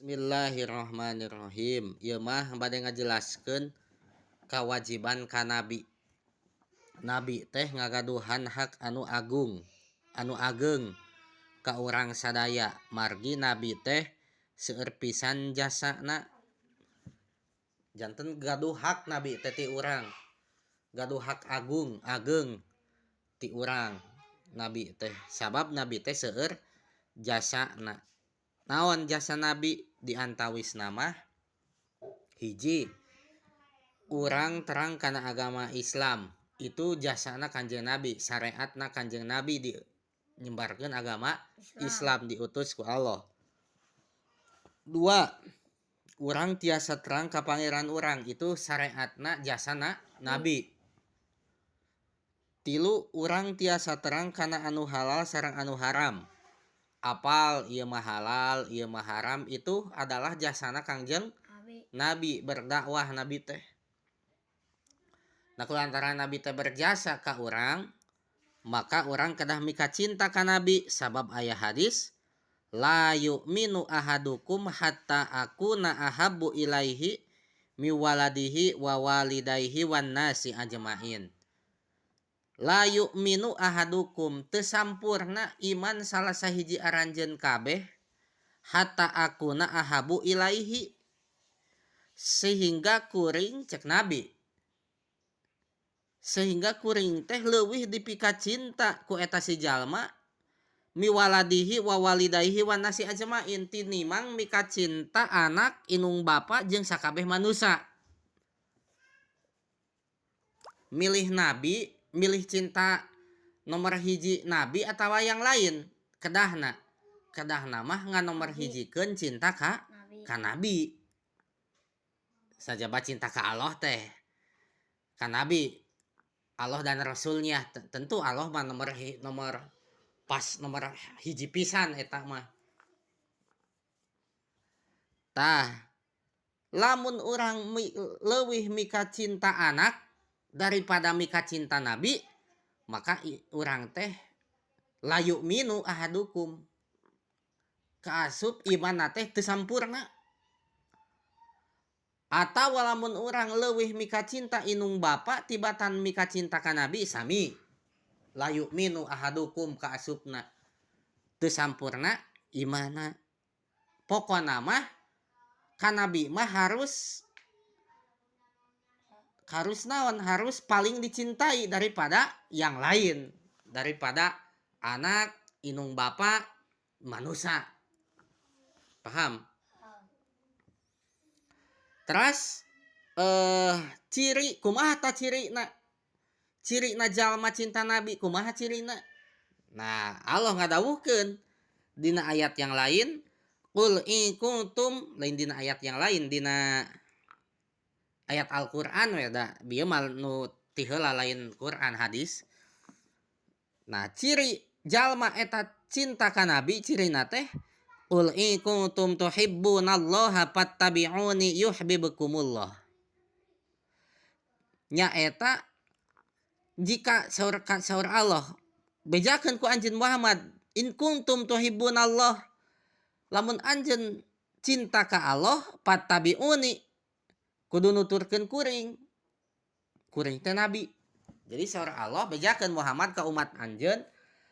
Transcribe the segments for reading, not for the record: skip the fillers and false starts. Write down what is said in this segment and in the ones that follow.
Bismillahirrahmanirrahim. Ieu mah bade ngajelaskeun kawajiban ka nabi. Nabi teh ngagaduhan hak anu agung, anu ageung ka urang sadaya. Margi nabi teh seueur pisan jasana. Janten gaduh hak nabi teh ti urang. Gaduh hak agung, ageung ti urang nabi teh. Sabab nabi teh seueur jasana. Naon jasa nabi di antawisna mah hiji urang terang kana agama Islam itu jasana Kanjeng Nabi, syariatna Kanjeng Nabi dinyebarkeun agama Islam diutus ku Allah. Dua, urang tiasa terang ka pangeran urang itu syariatna jasana Nabi. Tilu, urang tiasa terang kana anu halal sareng anu haram. Apal ieu mah halal, ieu mah haram itu adalah jasana Kangjeng Nabi berdakwah Nabi teh. Nah kulantaran Nabi teh berjasa ka urang, maka urang kedah mika cinta ka Nabi sabab aya hadis la yu'minu ahadukum hatta akuna ahabbu ilaihi miwaladihi wa walidayhi wan nasi ajmain. La yu'minu ahadukum teu sampurna iman salah sahiji aranjeun kabeh hatta akuna ahabu ilaihi sehingga kuring cek Nabi sehingga kuring teh leuwih dipika cinta ku eta si jalma miwaladihi wa walidayhi wan nasi ajmain tinimang mika cinta anak inung bapa jeung sakabeh manusia. Milih nabi, milih cinta nomor hiji nabi atawa yang lain kedahna kedahna mah nganomor hijikeun cinta ka ka nabi sajaba cinta ka Allah teh ka nabi Allah dan Rasulnya tentu Allah mah nomor nomor pas nomor hiji pisan eta mah. Tah lamun urang leuwih mika cinta anak daripada mika cinta nabi maka urang teh la yu'minu ahadukum kaasup imanna teh teu sampurna. Atawa lamun urang leuwih mika cinta inung bapa tibatan mika cinta ka nabi sami la yu'minu ahadukum kaasupna teu sampurna imanna. Pokona mah ka nabi mah harus harus naon harus paling dicintai daripada yang lain, daripada anak, inung bapa, manusia. Paham? Terus ciri kumaha ta cirina? Cirina jalma cinta nabi kumaha cirina? Nah, Allah ngadawuhkeun dina ayat yang lain, qul in kuntum, lain dina ayat yang lain, dina ayat Al-Qur'an we da bieu mah nu ti heula lain Quran hadis. Nah, ciri jalma eta cinta ka nabi cirina teh qul in kuntum tuhibbunallaha fattabi'uni yuhibbukumullah. Nyaeta jika saur saur Allah bejakeun ku anjeun Muhammad in kuntum tuhibbunallah lamun anjeun cinta ka Allah fattabi'uni kudu nuturkeun kuring kuring teh nabi. Jadi saur Allah bejakeun Muhammad ka umat anjeun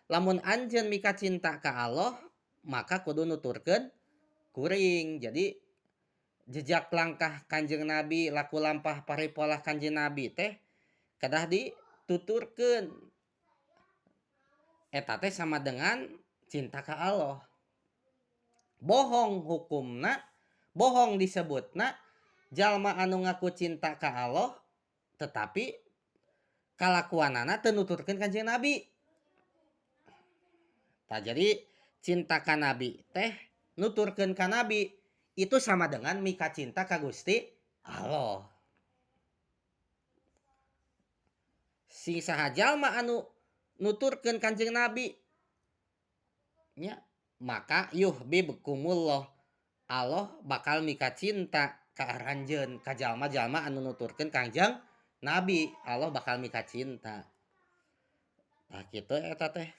lamun anjeun mika cinta ka Allah maka kudu nuturkeun kuring. Jadi jejak langkah Kanjeng Nabi laku lampah paripolah Kanjeng Nabi teh kedah dituturkeun eta teh sama dengan cinta ka Allah. Bohong hukumna, bohong disebutna jalma anu ngaku cinta ka Allah tetapi kalakuanana teu nuturkeun Kanjeng Nabi. Tah jadi cinta ka Nabi teh nuturkeun ka Nabi itu sama dengan mika cinta ka Gusti Allah. Sing saha jalma anu nuturkeun Kanjeng Nabi nya maka yuhibbukumullah Allah bakal mika cinta ka aranjeun ka jalma-jalma anu nuturkeun Kangjeng Nabi, Allah bakal mika cinta. Nah kitu eta teh.